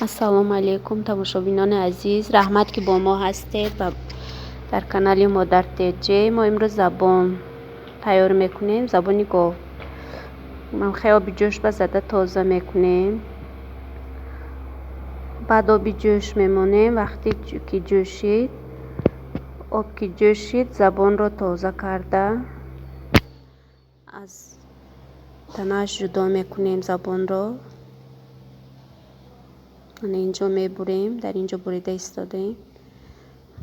Ассалому алайкум, тамошобинони азиз, раҳмат, ки бо мо ҳастед ва дар канали Модар Теҷе. Мо имрӯз забон тайёр мекунем, забони гов. Хеле оби ҷӯш ба зада тоза мекунем, баъд оби ҷӯш мемонем. Вақте ки ҷӯшид, об ки ҷӯшид, забонро тоза карда аз танааш ҷудо мекунем. Забонро ана инҷо мебурем, дар инҷо бурида истодаем.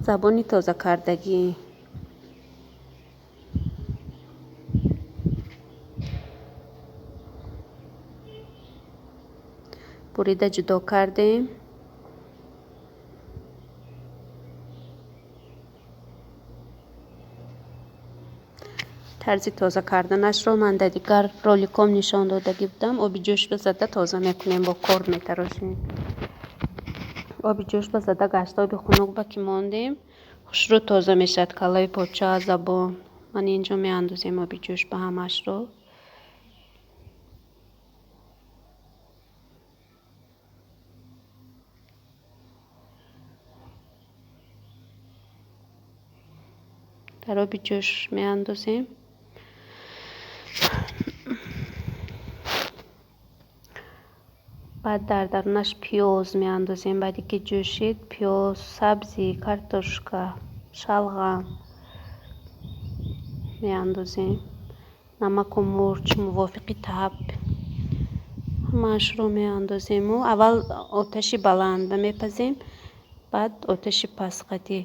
Забони тозакардагӣ бурида ҷудо кардем. Тарзи тоза карданашро ман дар дигар роликом нишон додагӣ будам. Оби ҷӯшро зада тоза мекунем, бо корд метарошем. Оби ҷӯшба зада гашта, оби хунук ба ки мондем, хушрӯ тоза мешавад каллаи поча, забон. Ман инҷо меандозем оби ҷӯш ба ҳамаашро. Дар оби ҷӯш меандозем. Баъд дар дарунаш пиёз меандозем. Баъде ки ҷӯшид, пиёз, сабзӣ, картошка, шалғам меандозем, намаку мурч мувофиқи таб ҳамаашро меандозему аввал оташи баланда мепазем, баъд оташи пастқатӣ.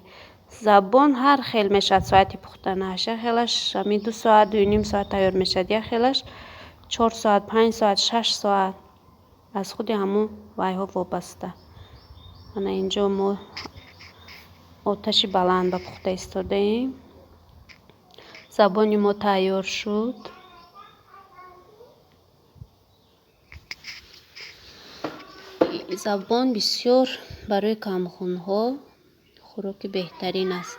Забон ҳар хел мешавад соати пухтанаш. Як хелаш ҳамин 2 соат, 2.5 соат тайёр мешавад, як хелаш 4 соат, 5 соат, 6 соат, аз худи ҳамун вайҳо вобаста. Ана инҷо мо оташи баланд ба пухта истодаем. Забони мо тайёр шуд. Забон бисёр барои камхунҳо хӯроки беҳтарин аст.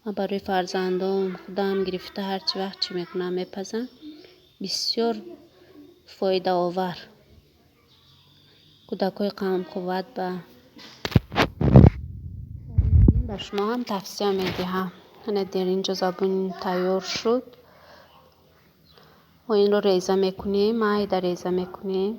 Ман барои фарзандом худам гирифта ҳарчи вақт чӣ мекунам, мепазам. Бисёр фоидаовар кӯдакҳои камқувват ба шумо ҳам тавсия медиҳам. Ана дар инҷо забон тайёр шуд. Мо инро реза мекунем, майда реза мекунем.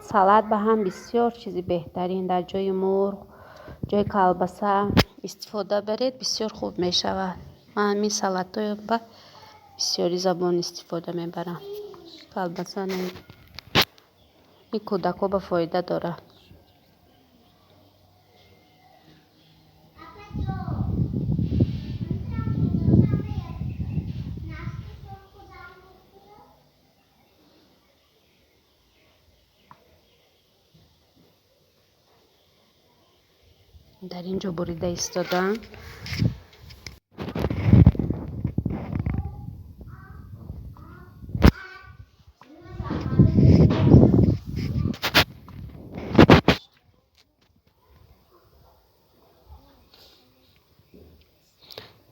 Салат ба ҳам бисёр чизи беҳтарин, дар ҷои мурғ, ҷои колбаса истифода баред, бисёр хуб мешавад. Ман ҳамин салатҳои ба бисёри забон истифода мебарам, колбаса не. Ин кӯдакҳо ба фоида дорад. Дар ин ҷо бурида истодам.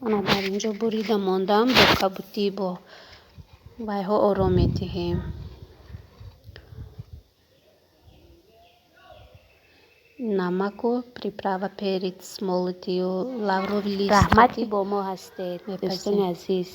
Ана дар ин ҷо бурида мондам, бо кабутӣ, бо вайҳо ором медиҳем. Намаку приправа, перец молотыйю, лавровый лист. Раҳмат, ки бо мо ҳастед, дӯстони азиз.